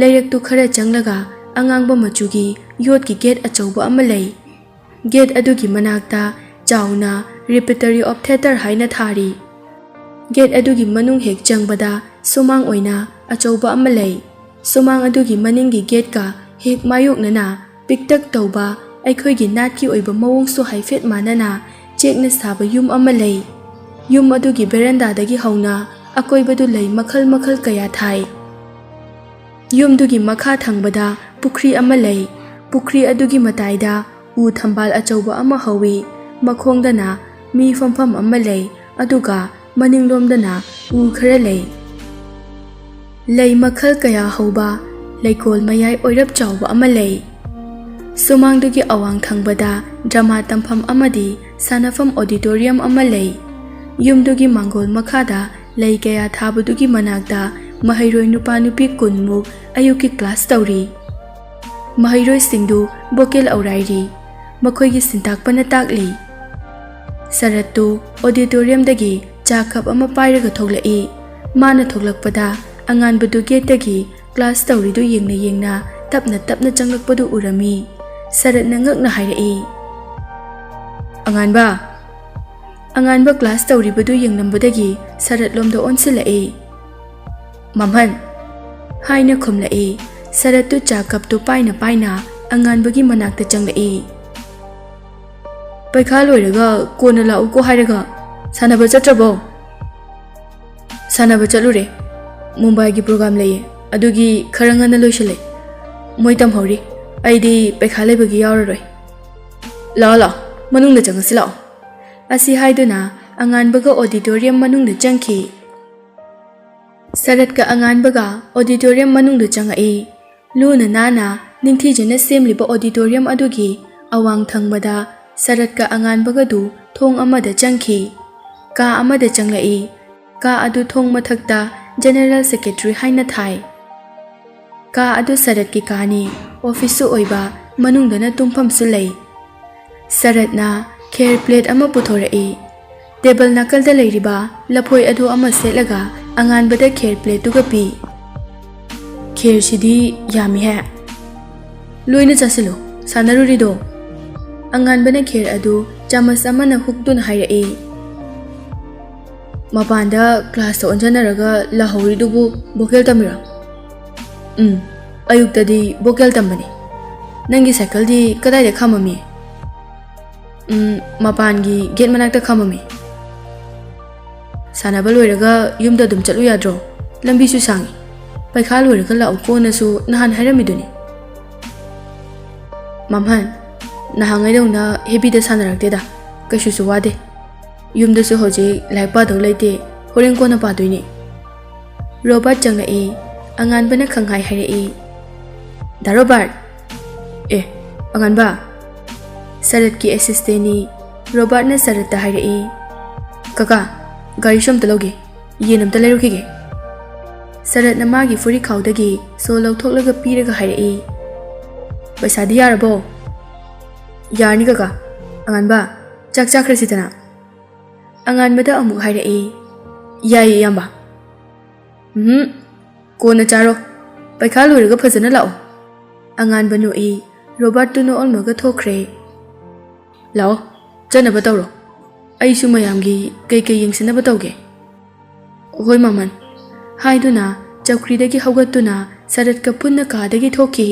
ꯂꯩꯔꯛꯇꯨ ꯈꯔ ꯆꯪꯂꯒ ꯑꯉꯥꯡꯕ ꯃꯆꯨꯒꯤ ꯌꯣꯠꯀꯤ ꯒꯦꯠ ꯑꯆꯧꯕ ꯑꯃ ꯂꯩ꯫ ꯒꯦꯠ ꯑꯗꯨꯒꯤ ꯃꯅꯥꯛꯇ ꯆꯥꯎꯅ Repertory of Theatre ꯍꯥꯏꯅ ꯊꯥꯔꯤ꯫ ꯒꯦꯠ ꯑꯗꯨꯒꯤ ꯃꯅꯨꯡ ꯍꯦꯛ ꯆꯪꯕꯗ ꯁꯨꯃꯥꯡ ꯑꯣꯏꯅ ꯑꯆꯧꯕ ꯑꯃ ꯂꯩ꯫ ꯁꯨꯃꯥꯡ ꯑꯗꯨꯒꯤ ꯃꯅꯤꯡꯒꯤ ꯒꯦꯠꯀ ꯍꯦꯛ ꯃꯥꯌꯣꯛꯅꯅ ꯄꯤꯛꯇꯛ ꯇꯧꯕ, ꯑꯩꯈꯣꯏꯒꯤ ꯅꯥꯠꯀꯤ ꯑꯣꯏꯕ ꯃꯑꯣꯡꯁꯨ ꯍꯥꯏꯐꯦꯠ ꯃꯥꯟꯅꯅ ꯆꯦꯛꯅ ꯁꯥꯕ ꯌꯨꯝ ꯑꯃ ꯂꯩ꯫ ꯌꯨꯝ ꯑꯗꯨꯒꯤ ꯕꯦꯔꯟꯗꯥꯗꯒꯤ ꯍꯧꯅ ꯑꯀꯣꯏꯕꯗꯨ ꯂꯩ ꯃꯈꯜ ꯃꯈꯜ ꯀꯌꯥ ꯊꯥꯏ꯫ ꯌꯨꯝꯗꯨꯒꯤ ꯃꯈꯥ ꯊꯪꯕꯗ ꯄꯨꯈ꯭ꯔꯤ ꯑꯃ ꯂꯩ꯫ ꯄꯨꯈ꯭ꯔꯤ ꯑꯗꯨꯒꯤ ꯃꯇꯥꯏꯗ ꯎ ꯊꯝꯕꯥꯜ ꯑꯆꯧꯕ ꯑꯃ ꯍꯧꯏ꯫ ꯃꯈꯣꯡꯗꯅ ꯃꯤ ꯐꯝꯐꯝ ꯑꯃ ꯂꯩ, ꯑꯗꯨꯒ ꯃꯅꯤꯡꯂꯣꯝꯗꯅ ꯎ ꯈꯔ ꯂꯩ꯫ ꯂꯩ ꯃꯈꯜ ꯀꯌꯥ ꯍꯧꯕ ꯂꯩꯀꯣꯜ ꯃꯌꯥꯏ ꯑꯣꯏꯔꯞ ꯆꯥꯎꯕ ꯑꯃ ꯂꯩ꯫ ꯁꯨꯃꯥꯡꯗꯨꯒꯤ ꯑꯋꯥꯡ ꯊꯪꯕꯗ ꯗ꯭ꯔꯃꯥ ꯇꯝꯐꯝ ꯑꯃꯗꯤ ꯁꯥꯟꯅꯐꯝ ꯑꯣꯗꯤꯇꯣꯔꯤꯌꯝ ꯑꯃ ꯂꯩ꯫ ꯌꯨꯝꯗꯨꯒꯤ ꯃꯥꯡꯒꯣꯜ ꯃꯈꯥꯗ ꯂꯩ ꯀꯌꯥ ꯊꯥꯕꯗꯨꯒꯤ ꯃꯅꯥꯛꯇ ꯃꯍꯩꯔꯣꯏ ꯅꯨꯄꯥ ꯅꯨꯄꯤ ꯀꯨꯟꯃꯨꯛ ꯑꯌꯨꯛꯀꯤ ꯀ꯭ꯂꯥꯁ ꯇꯧꯔꯤ꯫ ꯃꯍꯩꯔꯣꯏꯁꯤꯡꯗꯨ ꯚꯣꯀꯦꯜ ꯑꯧꯔꯥꯏꯔꯤ꯫ ꯃꯈꯣꯏꯒꯤ ꯁꯤꯟꯇꯥꯛꯄꯅ ꯇꯥꯛꯂꯤ꯫ ꯁꯔꯠꯇꯨ ꯑꯣꯗꯤꯇꯣꯔꯤꯌꯝꯗꯒꯤ ꯆꯥ ꯀꯞ ꯑꯃ ꯄꯥꯏꯔꯒ ꯊꯣꯛꯂꯛꯏ꯫ ꯃꯥꯅ ꯊꯣꯛꯂꯛꯄꯗ ꯑꯉꯥꯟꯕꯗꯨ ꯒꯦꯠꯇꯒꯤ ꯀ꯭ꯂꯥꯁ ꯇꯧꯔꯤꯗꯨ ꯌꯦꯡꯅ ꯌꯦꯡꯅ ꯇꯞꯅ ꯇꯞꯅ ꯆꯪꯂꯛꯄꯗꯨ ꯎꯔꯝꯃꯤ꯫ ꯁꯔꯠꯅ ꯉꯛꯅ ꯍꯥꯏꯔꯛꯏ, "ꯑꯉꯥꯟꯕ!" ꯑꯉꯥꯟꯕ ꯀ꯭ꯂꯥꯁ ꯇꯧꯔꯤꯕꯗꯨ ꯌꯦꯡꯂꯝꯕꯗꯒꯤ ꯁꯔꯠꯂꯣꯝꯗ ꯑꯣꯟꯁꯤꯜꯂꯛꯏ꯫ "ꯃꯝꯍꯟ!" ꯍꯥꯏꯅ ꯈꯨꯝꯂꯛꯏ꯫ ꯁꯔꯠꯇꯨ ꯆꯥ ꯀꯞꯇꯨ ꯄꯥꯏꯅ ꯄꯥꯏꯅ ꯑꯉꯥꯟꯕꯒꯤ ꯃꯅꯥꯛꯇ ꯆꯪꯂꯛꯏ꯫ "ꯄꯩꯈꯥ ꯂꯣꯏꯔꯒ ꯀꯣꯟꯅ ꯂꯥꯛꯎꯀꯣ ꯍꯥꯏꯔꯒ ꯁꯥꯟꯅꯕ ꯆꯠꯇ꯭ꯔꯕꯣ?" "ꯁꯥꯟꯅꯕ ꯆꯠꯂꯨꯔꯦ꯫ ꯃꯨꯝꯕꯥꯏꯒꯤ ꯄ꯭ꯔꯣꯒ꯭ꯔꯥꯝ ꯂꯩꯌꯦ, ꯑꯗꯨꯒꯤ ꯈꯔ ꯉꯟꯅ ꯂꯣꯏꯁꯤꯜꯂꯦ꯫ ꯃꯣꯏ ꯇꯝꯍꯧꯔꯤ꯫ ꯑꯩꯗꯤ ꯄꯩꯈꯥ ꯂꯩꯕꯒꯤ ꯌꯥꯎꯔꯔꯣꯏ꯫ ꯂꯥꯛꯑꯣ, ꯂꯥꯛꯑꯣ, ꯃꯅꯨꯡꯗ ꯆꯪꯉꯁꯤ ꯂꯥꯛꯑꯣ꯫" ꯑꯁꯤ ꯍꯥꯏꯗꯨꯅ ꯑꯉꯥꯟꯕꯒ ꯑꯣꯗꯤꯇꯣꯔꯤꯌꯝ ꯃꯅꯨꯡꯗ ꯆꯪꯈꯤ꯫ ꯁꯔꯠꯀ ꯑꯉꯥꯟꯕꯒ ꯑꯣꯗꯤꯇꯣꯔꯤꯌꯝ ꯃꯅꯨꯡꯗ ꯆꯪꯉꯛꯏ꯫ ꯂꯨꯅ ꯅꯥꯟꯅ ꯅꯤꯡꯊꯤꯖꯅ ꯁꯦꯝꯂꯤꯕ ꯑꯣꯗꯤꯇꯣꯔꯤꯌꯝ ꯑꯗꯨꯒꯤ ꯑꯋꯥꯡ ꯊꯪꯕꯗ ꯁꯔꯠꯀ ꯑꯉꯥꯟꯕꯒꯗꯨ ꯊꯣꯡ ꯑꯃꯗ ꯆꯪꯈꯤ꯫ ꯀꯥ ꯑꯃꯗ ꯆꯪꯂꯛꯏ꯫ ꯀꯥ ꯑꯗꯨ ꯊꯣꯡ ꯃꯊꯛꯇ ꯖꯦꯅꯦꯔꯦꯜ ꯁꯦꯀ꯭ꯔꯦꯇꯔꯤ ꯍꯥꯏꯅ ꯊꯥꯏ꯫ ꯀꯥ ꯑꯗꯨ ꯁꯔꯠꯀꯤ ꯀꯥꯅꯤ꯫ ꯑꯣꯐꯤꯁꯁꯨ ꯑꯣꯏꯕ, ꯃꯅꯨꯡꯗꯅ ꯇꯨꯝꯐꯝꯁꯨ ꯂꯩ꯫ ꯁꯔꯠꯅ ꯈꯦꯔ ꯄ꯭ꯂꯦꯠ ꯑꯃ ꯄꯨꯊꯣꯔꯛꯏ꯫ ꯇꯦꯕꯜ ꯅꯥꯀꯜꯗ ꯂꯩꯔꯤꯕ ꯂꯐꯣꯏ ꯑꯗꯨ ꯑꯃ ꯁꯦꯠꯂꯒ ꯑꯉꯥꯟꯕꯗ ꯈꯦꯔ ꯄ꯭ꯂꯦꯠꯇꯨꯒ ꯄꯤ꯫ "ꯈꯦꯔꯁꯤꯗꯤ ꯌꯥꯝꯃꯤꯍꯦ꯫ ꯂꯣꯏꯅ ꯆꯥꯁꯤꯜꯂꯨ, ꯁꯥꯟꯅꯔꯨꯔꯤꯗꯣ꯫" ꯑꯉꯥꯟꯕꯅ ꯈꯦꯔ ꯑꯗꯨ ꯆꯥꯃꯁ ꯑꯃꯅ ꯍꯨꯛꯇꯨꯅ ꯍꯥꯏꯔꯛꯏ꯫ "ꯃꯄꯥꯟꯗ ꯀ꯭ꯂꯥꯁꯇ ꯑꯣꯟꯖꯟꯅꯔꯒ ꯂꯥꯍꯧꯔꯤꯗꯨꯕꯨ ꯚꯣꯀꯦꯜ ꯇꯝꯃꯤꯔꯣ?" "ꯎꯝ, ꯑꯌꯨꯛꯇꯗꯤ ꯚꯣꯀꯦꯜ ꯇꯝꯕꯅꯤ꯫ ꯅꯪꯒꯤ ꯁꯥꯏꯀꯜꯗꯤ ꯀꯗꯥꯏꯗ ꯈꯥꯝꯃꯝꯃꯤ?" "ꯎꯝ, ꯃꯄꯥꯟꯒꯤ ꯒꯦꯠ ꯃꯅꯥꯛꯇ ꯈꯥꯝꯃꯝꯃꯤ꯫" "ꯁꯥꯟꯅꯕ ꯂꯣꯏꯔꯒ ꯌꯨꯝꯗ ꯑꯗꯨꯝ ꯆꯠꯂꯨ ꯌꯥꯗ꯭ꯔꯣ? ꯂꯝꯕꯤꯁꯨ ꯁꯥꯡꯉꯤ꯫ ꯄꯩꯈꯥ ꯂꯣꯏꯔꯒ ꯂꯥꯛꯎꯀꯣꯅꯁꯨ ꯅꯍꯥꯟ ꯍꯥꯏꯔꯝꯃꯤꯗꯨꯅꯤ꯫" "ꯃꯝꯍꯟ, ꯅꯍꯥꯟꯉꯩꯗꯧꯅ ꯍꯦꯕꯤꯗ ꯁꯥꯟꯅꯔꯛꯇꯦꯗ꯫ ꯀꯩꯁꯨꯁꯨ ꯋꯥꯗꯦ꯫ ꯌꯨꯝꯗꯁꯨ ꯍꯧꯖꯤꯛ ꯂꯥꯏꯔꯤꯛ ꯄꯥꯗꯧ ꯂꯩꯇꯦ꯫ ꯍꯣꯔꯦꯟ ꯀꯣꯟꯅ ꯄꯥꯗꯣꯏꯅꯤ꯫" ꯔꯣꯕꯥꯔꯠ ꯆꯪꯂꯛꯏ꯫ ꯑꯉꯥꯟꯕꯅ ꯈꯪꯍꯥꯏ ꯍꯥꯏꯔꯛꯏ꯫ "ꯗꯥ ꯔꯣꯕꯥꯔꯠ!" "ꯑꯦ, ꯑꯉꯥꯟꯕ!" ꯁꯔꯠꯀꯤ ꯑꯦꯁꯤꯁꯇꯦꯟꯅꯤ꯫ ꯔꯣꯕꯥꯔꯠꯅ ꯁꯔꯠꯇ ꯍꯥꯏꯔꯛꯏ, "ꯀꯀꯥ, ꯒꯥꯔꯤꯁꯨ ꯑꯝꯇ ꯂꯧꯒꯦ꯫ ꯌꯦꯟ ꯑꯝꯇ ꯂꯩꯔꯨꯈꯤꯒꯦ꯫" ꯁꯔꯠꯅ ꯃꯥꯒꯤ ꯐꯨꯔꯤꯠꯈꯥꯎꯗꯒꯤ ꯁꯣ ꯂꯧꯊꯣꯛꯂꯒ ꯄꯤꯔꯒ ꯍꯥꯏꯔꯛꯏ, "ꯄꯩꯁꯥꯗꯤ ꯌꯥꯔꯕꯣ?" "ꯌꯥꯔꯅꯤ ꯀꯀꯥ꯫ ꯑꯉꯥꯟꯕ, ꯆꯥꯛ ꯆꯥꯈ꯭ꯔꯁꯤꯗꯅ꯫" ꯑꯉꯥꯟꯕꯗ ꯑꯃꯨꯛ ꯍꯥꯏꯔꯛꯏ, "ꯌꯥꯏꯌꯦ ꯏꯌꯥꯝꯕ꯫" "ꯎꯝ, ꯀꯣꯟꯅ ꯆꯥꯔꯣ꯫ ꯄꯩꯈꯥ ꯂꯣꯏꯔꯒ ꯐꯖꯅ ꯂꯥꯛꯑꯣ꯫" ꯑꯉꯥꯟꯕ ꯅꯣꯛꯏ꯫ ꯔꯣꯕꯥꯔꯠꯇꯨ ꯅꯣꯛꯑꯝꯃꯒ ꯊꯣꯛꯈ꯭ꯔꯦ꯫ "ꯂꯥꯛꯑꯣ, ꯆꯠꯅꯕ ꯇꯧꯔꯣ꯫ ꯑꯩꯁꯨ ꯃꯌꯥꯝꯒꯤ ꯀꯩꯀꯩ ꯌꯦꯡꯁꯤꯟꯅꯕ ꯇꯧꯒꯦ꯫" "ꯍꯣꯏ ꯃꯃꯟ꯫" ꯍꯥꯏꯗꯨꯅ ꯆꯧꯀ꯭ꯔꯤꯗꯒꯤ ꯍꯧꯒꯠꯇꯨꯅ ꯁꯔꯠꯀ ꯄꯨꯟꯅ ꯀꯥꯗꯒꯤ ꯊꯣꯛꯈꯤ꯫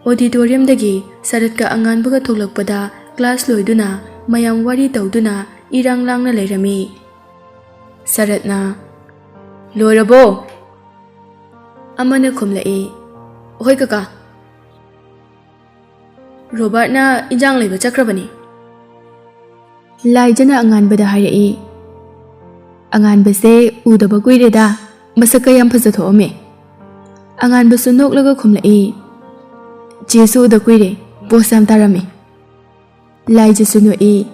ꯑꯣꯗꯤꯇꯣꯔꯤꯌꯝꯗꯒꯤ ꯁꯔꯠꯀ ꯑꯉꯥꯟꯕꯒ ꯊꯣꯛꯂꯛꯄꯗ ꯀ꯭ꯂꯥꯁ ꯂꯣꯏꯗꯨꯅ ꯃꯌꯥꯝ ꯋꯥꯔꯤ ꯇꯧꯗꯨꯅ ꯏꯔꯥꯡ ꯂꯥꯡꯅ ꯂꯩꯔꯝꯃꯤ꯫ ꯁꯔꯠꯅ, "ꯂꯣꯏꯔꯕꯣ?" ꯑꯃꯅ ꯈꯨꯝꯂꯛꯏ, "ꯍꯣꯏ ꯀꯀꯥ꯫ ꯔꯣꯕꯥꯔꯠꯅ ꯏꯟꯖꯥꯡ ꯂꯩꯕ ꯆꯠꯈ꯭ꯔꯕꯅꯤ꯫" ꯂꯥꯏꯖꯅ ꯑꯉꯥꯟꯕꯗ ꯍꯥꯏꯔꯛꯏ, "ꯑꯉꯥꯟꯕꯁꯦ ꯎꯗꯕ ꯀꯨꯏꯔꯦꯗ, ꯃꯁꯛꯀ ꯌꯥꯝ ꯐꯖꯊꯣꯛꯑꯝꯃꯦ꯫" ꯑꯉꯥꯟꯕꯁꯨ ꯅꯣꯛꯂꯒ ꯈꯨꯝꯂꯛꯏ, "ꯆꯦꯁꯨ ꯎꯗ ꯀꯨꯏꯔꯦ, ꯄꯣꯁ ꯌꯥꯝ ꯇꯥꯔꯝꯃꯤ꯫" ꯂꯥꯏꯖꯁꯨ ꯅꯣꯛꯏ꯫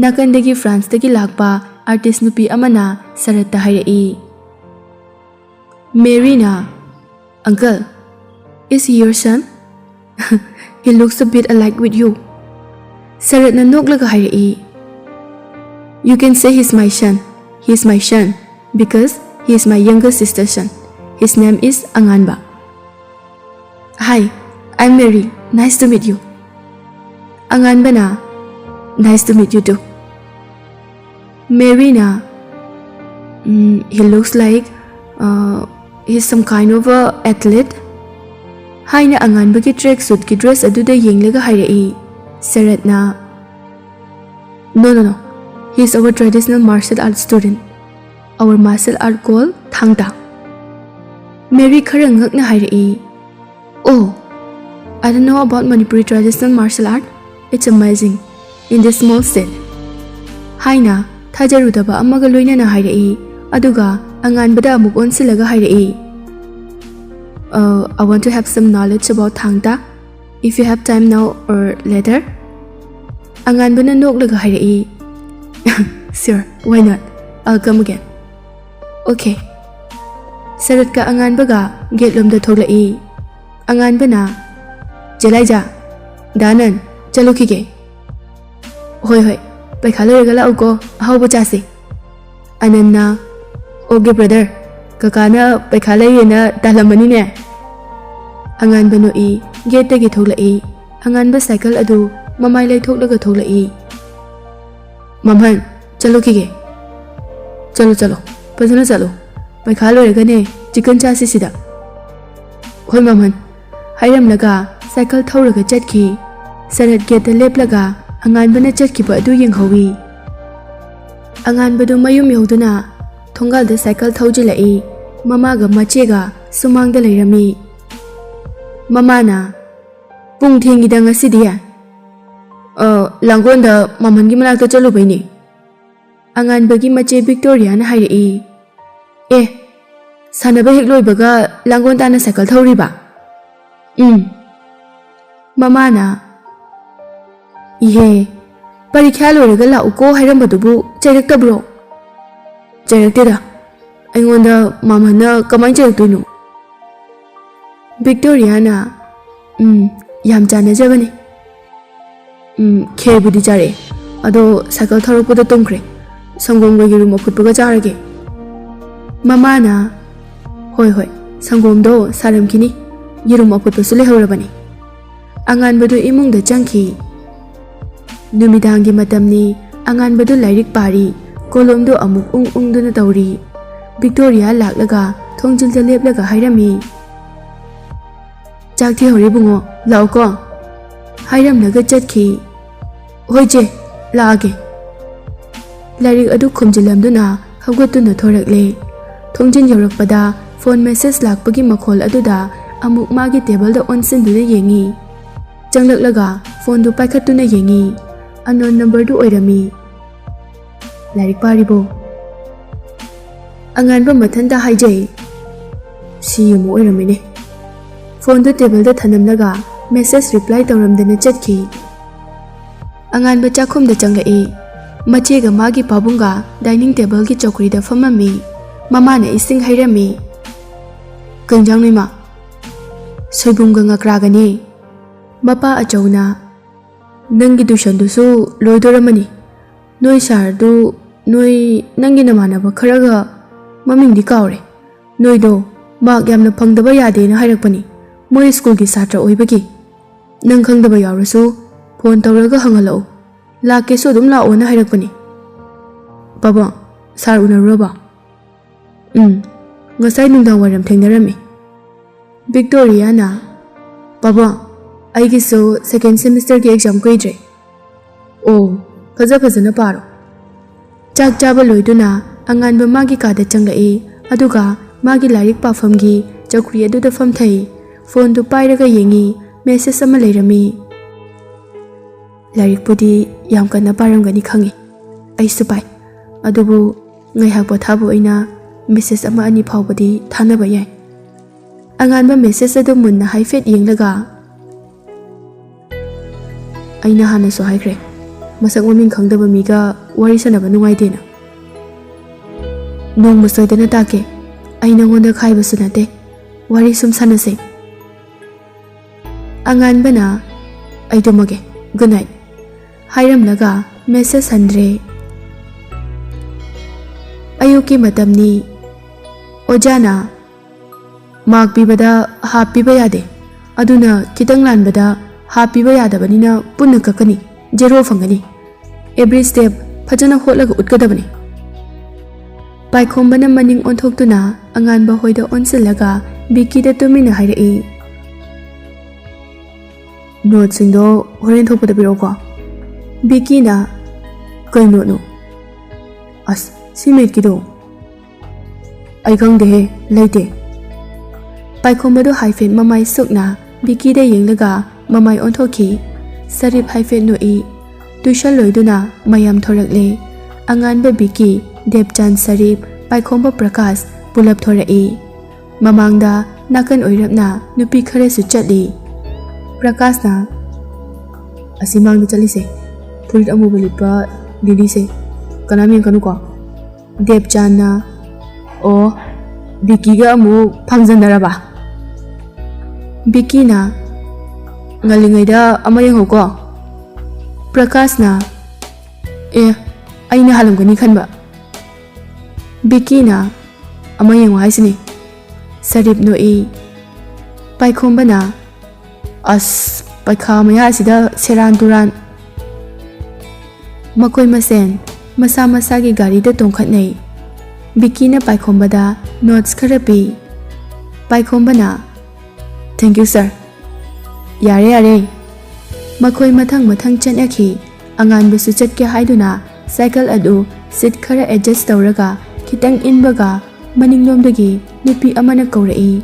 ꯅꯥꯀꯟꯗꯒꯤ ꯐ꯭ꯔꯥꯟꯁꯇꯒꯤ ꯂꯥꯛꯄ ꯑꯥꯔꯇꯤꯁ ꯅꯨꯄꯤ ꯑꯃꯅ ꯁꯔꯠꯇ ꯍꯥꯏꯔꯛꯏ, "ꯃꯦꯔꯤꯅ, "Uncle, is he your son? He looks a bit alike with you." ꯁꯔꯠꯅ ꯅꯣꯛꯂꯒ ꯍꯥꯏꯔꯛꯏ, "You can say he's my son. He's my son because he is my younger sister's son. His name is ꯑꯉꯥꯟꯕ." "Hi, I'm Mary. Nice to meet you." ꯑꯉꯥꯟꯕꯅ, "Nice to meet you too." ꯃꯦꯔꯤꯅ, "Mm, he looks like, uh, he's some kind of a athlete." ꯍꯥꯏꯅ ꯑꯉꯥꯟꯕꯒꯤ track suitꯀꯤ dress ꯑꯗꯨꯗ ꯌꯦꯡꯂꯒ ꯍꯥꯏꯔꯛꯏ꯫ ꯁꯔꯠꯅ, "No, no, no. He is our traditional martial arts student. Our martial art called ꯊꯥꯡ ꯇꯥ." ꯃꯦꯔꯤ ꯈꯔ ꯉꯛꯅ ꯍꯥꯏꯔꯛꯏ, "Oh, I don't know about Manipuri traditional martial art. It's amazing in this small state." ꯍꯥꯏꯅ ꯊꯥꯖꯔꯨꯗꯕ ꯑꯃꯒ ꯂꯣꯏꯅꯅ ꯍꯥꯏꯔꯛꯏ꯫ ꯑꯗꯨꯒ ꯑꯉꯥꯟꯕꯗ ꯑꯃꯨꯛ ꯑꯣꯟꯁꯤꯜꯂꯒ ꯍꯥꯏꯔꯛꯏ, "Uh, I want to have some knowledge about ꯊꯥꯡ ꯇꯥ. If you have time now or later." ꯑꯉꯥꯟꯕꯅ ꯅꯣꯛꯂꯒ ꯍꯥꯏꯔꯛꯏ, "Sure, why not? I'll come again." "Okay." ꯁꯔꯠꯀ ꯑꯉꯥꯟꯕꯒ gate ꯂꯣꯝꯗ ꯊꯣꯛꯂꯛꯏ꯫ ꯑꯉꯥꯟꯕꯅ, "ꯆꯦ ꯂꯥꯏꯖꯥ, ꯗꯥ ꯑꯅꯟ, ꯆꯠꯂꯨꯈꯤꯒꯦ꯫ ꯍꯣꯏ, ꯍꯣꯏ, ꯄꯩꯈꯥ ꯂꯣꯏꯔꯒ ꯂꯥꯛꯎꯀꯣ, ꯑꯍꯥꯎꯕ ꯆꯥꯁꯦ꯫" ꯑꯅꯟꯅ, "Okay brother, ꯀꯀꯥꯅ ꯄꯩꯈꯥ ꯂꯩꯌꯦꯅ ꯇꯥꯜꯂꯝꯃꯅꯤꯅꯦ꯫" ꯑꯉꯥꯟꯕ ꯅꯣꯛꯏ, gateꯇꯒꯤ ꯊꯣꯛꯂꯛꯏ꯫ ꯑꯉꯥꯟꯕ cycle ꯑꯗꯨ ꯃꯃꯥꯏ ꯂꯩꯊꯣꯛꯂꯒ ꯊꯣꯛꯂꯛꯏ꯫ "ꯃꯝꯍꯟ, ꯆꯠꯂꯨꯈꯤꯒꯦ꯫" "ꯆꯠꯂꯣ, ꯆꯠꯂꯣ, ꯐꯖꯅ ꯆꯠꯂꯣ꯫ ꯄꯩꯈꯥ ꯂꯣꯏꯔꯒꯅꯦ chicken ꯆꯥꯁꯤ ꯁꯤꯗ꯫" "ꯍꯣꯏ ꯃꯝꯍꯟ꯫" ꯍꯥꯏꯔꯝꯂꯒ cycle ꯊꯧꯔꯒ ꯆꯠꯈꯤ꯫ ꯁꯔꯠ gateꯇ ꯂꯦꯞꯂꯒ ꯑꯉꯥꯟꯕꯅ ꯆꯠꯈꯤꯕ ꯑꯗꯨ ꯌꯦꯡꯍꯧꯏ꯫ ꯑꯉꯥꯟꯕꯗꯨ ꯃꯌꯨꯝ ꯌꯧꯗꯨꯅ ꯊꯣꯡꯒꯥꯜꯗ cycle ꯊꯧꯖꯤꯜꯂꯛꯏ꯫ ꯃꯃꯥꯒ ꯃꯆꯦꯒ ꯁꯨꯃꯥꯡꯗ ꯂꯩꯔꯝꯃꯤ꯫ ꯃꯃꯥꯅ, "ꯄꯨꯡ ꯊꯦꯡꯉꯤꯗ ꯉꯁꯤꯗꯤ꯫ ꯑ, ꯂꯥꯡꯒꯣꯜꯗ ꯃꯝꯍꯟꯒꯤ ꯃꯅꯥꯛꯇ ꯆꯠꯂꯨꯕꯩꯅꯦ꯫" ꯑꯉꯥꯟꯕꯒꯤ ꯃꯆꯦ ꯕꯤꯛꯇꯣꯔꯤꯌꯥꯅ ꯍꯥꯏꯔꯛꯏ, "ꯑꯦ, ꯁꯥꯟꯅꯕ ꯍꯦꯛ ꯂꯣꯏꯕꯒ ꯂꯥꯡꯒꯣꯜ ꯇꯥꯟꯅ cycle ꯊꯧꯔꯤꯕ?" "ꯎꯝ꯫" ꯃꯃꯥꯅ, "ꯏꯍꯦ, ꯄꯔꯤꯈ꯭ꯌꯥ ꯂꯣꯏꯔꯒ ꯂꯥꯛꯎꯀꯣ ꯍꯥꯏꯔꯝꯕꯗꯨꯕꯨ ꯆꯩꯔꯛꯇꯕ꯭ꯔꯣ?" "ꯆꯩꯔꯛꯇꯦꯗ꯫ ꯑꯩꯉꯣꯟꯗ ꯃꯥꯝꯍꯟꯅ ꯀꯃꯥꯏꯅ ꯆꯩꯔꯛꯇꯣꯏꯅꯣ?" ꯚꯤꯛꯇꯣꯔꯤꯌꯥꯅ, "ꯎꯝ, ꯌꯥꯝ ꯆꯥꯟꯅꯖꯕꯅꯤ꯫ ꯎꯝ, ꯈꯦꯔꯕꯨꯗꯤ ꯆꯥꯔꯛꯑꯦ, ꯑꯗꯣ ꯁꯥꯏꯀꯜ ꯊꯧꯔꯛꯄꯗ ꯇꯨꯝꯈ꯭ꯔꯦ꯫ ꯁꯪꯒꯣꯝꯒ ꯌꯦꯔꯨꯝ ꯑꯐꯨꯠꯄꯒ ꯆꯥꯔꯒꯦ꯫" ꯃꯃꯥꯅ, "ꯍꯣꯏ, ꯍꯣꯏ, ꯁꯪꯒꯣꯝꯗꯣ ꯁꯥꯔꯝꯈꯤꯅꯤ, ꯌꯦꯔꯨꯝ ꯑꯐꯨꯠꯄꯁꯨ ꯂꯩꯍꯧꯔꯕꯅꯤ꯫" ꯑꯉꯥꯟꯕꯗꯨ ꯏꯃꯨꯡꯗ ꯆꯪꯈꯤ꯫ ꯅꯨꯃꯤꯗꯥꯡꯒꯤ ꯃꯇꯝꯅꯤ꯫ ꯑꯉꯥꯟꯕꯗꯨ ꯂꯥꯏꯔꯤꯛ ꯄꯥꯔꯤ꯫ ꯀꯣꯂꯣꯝꯗꯨ ꯑꯃꯨꯛ ꯎꯪ ꯎꯪꯗꯨꯅ ꯇꯧꯔꯤ꯫ ꯚꯤꯛꯇꯣꯔꯤꯌꯥ ꯂꯥꯛꯂꯒ ꯊꯣꯡꯖꯤꯜꯗ ꯂꯦꯞꯂꯒ ꯍꯥꯏꯔꯝꯃꯤ, "ꯆꯥꯛ ꯊꯤꯍꯧꯔꯦ ꯏꯕꯨꯡꯉꯣ, ꯂꯥꯛꯑꯣꯀꯣ꯫" ꯍꯥꯏꯔꯝꯂꯒ ꯆꯠꯈꯤ꯫ "ꯍꯣꯏ ꯆꯦ, ꯂꯥꯛꯑꯒꯦ꯫" ꯂꯥꯏꯔꯤꯛ ꯑꯗꯨ ꯈꯨꯝꯖꯤꯜꯂꯝꯗꯨꯅ ꯍꯧꯒꯠꯇꯨꯅ ꯊꯣꯔꯛꯂꯦ꯫ ꯊꯣꯡꯖꯤꯟ ꯌꯧꯔꯛꯄꯗ ꯐꯣꯟ ꯃꯦꯁꯦꯖ ꯂꯥꯛꯄꯒꯤ ꯃꯈꯣꯜ ꯑꯗꯨꯗ ꯑꯃꯨꯛ ꯃꯥꯒꯤ ꯇꯦꯕꯜꯗ ꯑꯣꯟꯁꯤꯟꯗꯨꯅ ꯌꯦꯡꯉꯤ꯫ ꯆꯪꯂꯛꯂꯒ ꯐꯣꯟꯗꯨ ꯄꯥꯏꯈꯠꯇꯨꯅ ꯌꯦꯡꯉꯤ꯫ ꯑꯟꯅꯣꯟ ꯅꯝꯕꯔꯗꯨ ꯑꯣꯏꯔꯝꯃꯤ꯫ "ꯂꯥꯏꯔꯤꯛ ꯄꯥꯔꯤꯕꯣ?" ꯑꯉꯥꯟꯕ ꯃꯊꯟꯇ ꯍꯥꯏꯖꯩ꯫ "ꯁꯤ ꯑꯃꯨꯛ ꯑꯣꯏꯔꯝꯃꯤꯅꯦ꯫" ꯐꯣꯟꯗꯨ ꯇꯦꯕꯜꯗ ꯊꯅꯝꯂꯒ ꯃꯦꯁꯦꯖ ꯔꯤꯄ꯭ꯂꯥꯏ ꯇꯧꯔꯝꯗꯅ ꯆꯠꯈꯤ꯫ ꯑꯉꯥꯟꯕ ꯆꯥꯛꯈꯨꯝꯗ ꯆꯪꯂꯛꯏ꯫ ꯃꯆꯦꯒ ꯃꯥꯒꯤ ꯄꯥꯕꯨꯡꯒ ꯗꯥꯏꯅꯤꯡ ꯇꯦꯕꯜꯒꯤ ꯆꯧꯀ꯭ꯔꯤꯗ ꯐꯝꯃꯝꯃꯤ꯫ ꯃꯃꯥꯅ ꯏꯁꯤꯡ ꯍꯩꯔꯝꯃꯤ꯫ "ꯀꯩ ꯏꯟꯖꯥꯡꯅꯣ, ꯏꯃꯥ?" "ꯁꯣꯏꯕꯨꯝꯒ ꯉꯀ꯭ꯔꯥꯒꯅꯦ꯫" ꯃꯄꯥ ꯑꯆꯧꯅ, "ꯅꯪꯒꯤ ꯇ꯭ꯌꯨꯁꯟꯗꯨꯁꯨ ꯂꯣꯏꯗꯣꯔꯝꯃꯅꯤ꯫ ꯅꯣꯏ ꯁꯥꯔꯗꯨ, ꯅꯣꯏ, ꯅꯪꯒꯤ ꯅꯃꯥꯟꯅꯕ ꯈꯔꯒ, ꯃꯃꯤꯡꯗꯤ ꯀꯥꯎꯔꯦ, ꯅꯣꯏꯗꯣ ꯃꯥꯔꯛ ꯌꯥꯝꯅ ꯐꯪꯗꯕ ꯌꯥꯗꯦꯅ ꯍꯥꯏꯔꯛꯄꯅꯤ, ꯃꯣꯏ ꯁ꯭ꯀꯨꯜꯒꯤ ꯁꯥꯇ꯭ꯔ ꯑꯣꯏꯕꯒꯤ꯫ ꯅꯪ ꯈꯪꯗꯕ ꯌꯥꯎꯔꯁꯨ ꯐꯣꯟ ꯇꯧꯔꯒ ꯍꯪꯍꯜꯂꯛꯎ, ꯂꯥꯛꯀꯦꯁꯨ ꯑꯗꯨꯝ ꯂꯥꯛꯑꯣꯅ ꯍꯥꯏꯔꯛꯄꯅꯤ꯫" "ꯄꯥꯕꯨꯡ, ꯁꯥꯔ ꯎꯅꯔꯨꯔꯕꯣ?" "ꯎꯝ, ꯉꯁꯥꯏ ꯅꯨꯡꯗꯥꯡ ꯋꯥꯏꯔꯝ ꯊꯦꯡꯅꯔꯝꯃꯤ꯫" ꯚꯤꯛꯇꯣꯔꯤꯌꯥꯅ, "ꯄꯥꯕꯨꯡ, ꯑꯩꯒꯤꯁꯨ ꯁꯦꯀꯦꯟ ꯁꯦꯃꯤꯁꯇꯔꯒꯤ ꯑꯦꯛꯖꯥꯝ ꯀꯨꯏꯗ꯭ꯔꯦ꯫ ꯑꯣ, ꯐꯖ ꯐꯖꯅ ꯄꯥꯔꯣ꯫" ꯆꯥꯛ ꯆꯥꯕ ꯂꯣꯏꯗꯨꯅ ꯑꯉꯥꯟꯕ ꯃꯥꯒꯤ ꯀꯥꯗ ꯆꯪꯂꯛꯏ, ꯑꯗꯨꯒ ꯃꯥꯒꯤ ꯂꯥꯏꯔꯤꯛ ꯄꯥꯐꯝꯒꯤ ꯆꯧꯀ꯭ꯔꯤ ꯑꯗꯨꯗ ꯐꯝꯊꯩ꯫ ꯐꯣꯟꯗꯨ ꯄꯥꯏꯔꯒ ꯌꯦꯡꯉꯤ, ꯃꯦꯁꯦꯖ ꯑꯃ ꯂꯩꯔꯝꯃꯤ꯫ "ꯂꯥꯏꯔꯤꯛꯄꯨꯗꯤ ꯌꯥꯝ ꯀꯟꯅ ꯄꯥꯔꯝꯒꯅꯤ ꯈꯪꯉꯤ, ꯑꯩꯁꯨ ꯄꯥꯏ, ꯑꯗꯨꯕꯨ ꯉꯥꯏꯍꯥꯛ ꯄꯣꯊꯥꯕ ꯑꯣꯏꯅ ꯃꯦꯁꯦꯖ ꯑꯃ ꯑꯅꯤ ꯐꯥꯎꯕꯗꯤ ꯊꯥꯅꯕ ꯌꯥꯏ꯫" ꯑꯉꯥꯟꯕ ꯃꯦꯁꯦꯖ ꯑꯗꯨ ꯃꯨꯟꯅ ꯍꯥꯏꯐꯦꯠ ꯌꯦꯡꯂꯒ, "ꯑꯩꯅ ꯍꯥꯟꯅꯁꯨ ꯍꯥꯏꯈ꯭ꯔꯦ, ꯃꯁꯛ ꯃꯃꯤꯡ ꯈꯪꯗꯕ ꯃꯤꯒ ꯋꯥꯔꯤ ꯁꯥꯟꯅꯕ ꯅꯨꯡꯉꯥꯏꯇꯦꯅ꯫" "ꯅꯣꯡꯃ ꯁꯣꯏꯗꯅ ꯇꯥꯛꯀꯦ, ꯑꯩ ꯅꯉꯣꯟꯗ ꯈꯥꯏꯕꯁꯨ ꯅꯠꯇꯦ, ꯋꯥꯔꯤ ꯁꯨꯝ ꯁꯥꯟꯅꯁꯦ꯫" ꯑꯉꯥꯟꯕꯅ "ꯑꯩ ꯇꯨꯝꯃꯒꯦ, good night" ꯍꯥꯏꯔꯝꯂꯒ message ꯍꯟꯗ꯭ꯔꯦ꯫ ꯑꯌꯨꯛꯀꯤ ꯃꯇꯝꯅꯤ꯫ ꯑꯣꯖꯥꯅ "mark ꯄꯤꯕꯗ half ꯄꯤꯕ ꯌꯥꯗꯦ, ꯑꯗꯨꯅ ꯈꯤꯇꯪ ꯂꯥꯟꯕꯗ half ꯄꯤꯕ ꯌꯥꯗꯕꯅꯤꯅ ꯄꯨꯟꯅ ꯀꯛꯀꯅꯤ, zero ꯐꯪꯒꯅꯤ꯫ Every step ꯐꯖꯅ ꯍꯣꯠꯂꯒ ꯎꯠꯀꯗꯕꯅꯤ"꯫ ꯄꯥꯏꯈꯣꯝꯕꯅ ꯃꯅꯤꯡ ꯑꯣꯟꯊꯣꯛꯇꯨꯅ ꯑꯉꯥꯟꯕ ꯍꯣꯏꯗ ꯑꯣꯟꯁꯤꯜꯂꯒ ꯕꯤꯀꯤꯗ ꯇꯨꯃꯤꯟꯅ ꯍꯥꯏꯔꯛꯏ, "noteꯁꯤꯡꯗꯣ ꯍꯣꯔꯦꯟ ꯊꯣꯛꯄꯗ ꯄꯤꯔꯛꯎꯀꯣ"꯫ ꯕꯤꯀꯤꯅ, "ꯀꯩ noteꯅꯣ?" "ꯑꯁ, ꯁꯤ ꯃꯦꯠꯀꯤꯗꯣ"꯫ "ꯑꯩ ꯈꯪꯗꯦꯍꯦ, ꯂꯩꯇꯦ"꯫ ꯄꯥꯏꯈꯣꯝꯕꯗꯨ ꯍꯥꯏꯐꯦꯠ ꯃꯃꯥꯏ ꯁꯨꯛꯅ ꯕꯤꯀꯤꯗ ꯌꯦꯡꯂꯒ ꯃꯃꯥꯏ ꯑꯣꯟꯊꯣꯛꯈꯤ꯫ ꯁꯔꯤꯞ ꯍꯥꯏꯐꯦꯠ ꯅꯣꯛꯏ꯫ Tuition ꯂꯣꯏꯗꯨꯅ ꯃꯌꯥꯝ ꯊꯣꯔꯛꯂꯦ꯫ ꯑꯉꯥꯟꯕ ꯕꯤꯀꯤ, ꯗꯦꯕꯆꯥꯟ, ꯁꯔꯤꯞ, ꯄꯥꯏꯈꯣꯝꯕ, ꯄ꯭ꯔꯀꯥꯁ ꯄꯨꯂꯞ ꯊꯣꯔꯛꯏ꯫ ꯃꯃꯥꯡꯗ ꯅꯥꯀꯟ ꯑꯣꯏꯔꯞꯅ ꯅꯨꯄꯤ ꯈꯔꯁꯨ ꯆꯠꯂꯤ꯫ ꯄ꯭ꯔꯀꯥꯁꯅ, "ꯑꯁꯤ ꯃꯥꯡꯗ ꯆꯠꯂꯤꯁꯦ, ꯐꯨꯔꯤꯠ ꯑꯃꯨꯕ ꯂꯤꯠꯄ ꯂꯤꯂꯤꯁꯦ, ꯀꯅꯥꯝ ꯌꯦꯡꯀꯅꯨꯀꯣ"꯫ ꯗꯦꯕꯆꯥꯟꯅ, "ꯑꯣ, ꯕꯤꯀꯤꯒ ꯑꯃꯨꯛ ꯐꯪꯖꯟꯅꯔꯕ?" ꯕꯤꯀꯤꯅ, "ꯉꯜꯂꯤꯉꯩꯗ ꯑꯃ ꯌꯦꯡꯍꯧꯀꯣ"꯫ ꯄ꯭ꯔꯀꯥꯁꯅ, "ꯑꯦ, ꯑꯩꯅ ꯍꯥꯜꯂꯝꯒꯅꯤ ꯈꯟꯕ"꯫ ꯕꯤꯀꯤꯅ, "ꯑꯃ ꯌꯦꯡꯉꯣ ꯍꯥꯏꯁꯤꯅꯤ"꯫ ꯁꯔꯤꯞ ꯅꯣꯛꯏ꯫ ꯄꯥꯏꯈꯣꯝꯕꯅ, "ꯑꯁ, ꯄꯩꯈꯥ ꯃꯌꯥꯁꯤꯗ ꯁꯦꯔꯥꯟ ꯇꯨꯔꯥꯟ"꯫ ꯃꯈꯣꯏ ꯃꯁꯦꯟ ꯃꯁꯥ ꯃꯁꯥꯒꯤ ꯒꯥꯔꯤꯗ ꯇꯣꯡꯈꯠꯅꯩ꯫ ꯕꯤꯀꯤꯅ ꯄꯥꯏꯈꯣꯝꯕꯗ notes ꯈꯔ ꯄꯤ꯫ ꯄꯥꯏꯈꯣꯝꯕꯅ, "Thank you, sir꯫ ꯌꯥꯔꯦ, ꯌꯥꯔꯦ"꯫ ꯃꯈꯣꯏ ꯃꯊꯪ ꯃꯊꯪ ꯆꯠꯅꯈꯤ꯫ ꯑꯉꯥꯟꯕꯁꯨ ꯆꯠꯀꯦ ꯍꯥꯏꯗꯨꯅ ꯁꯥꯏꯀꯜ ꯑꯗꯨ seat ꯈꯔ adjust ꯇꯧꯔꯒ ꯈꯤꯇꯪ ꯏꯟꯕꯒ ꯃꯅꯤꯡꯂꯣꯝꯗꯒꯤ ꯅꯨꯄꯤ ꯑꯃꯅ ꯀꯧꯔꯛꯏ,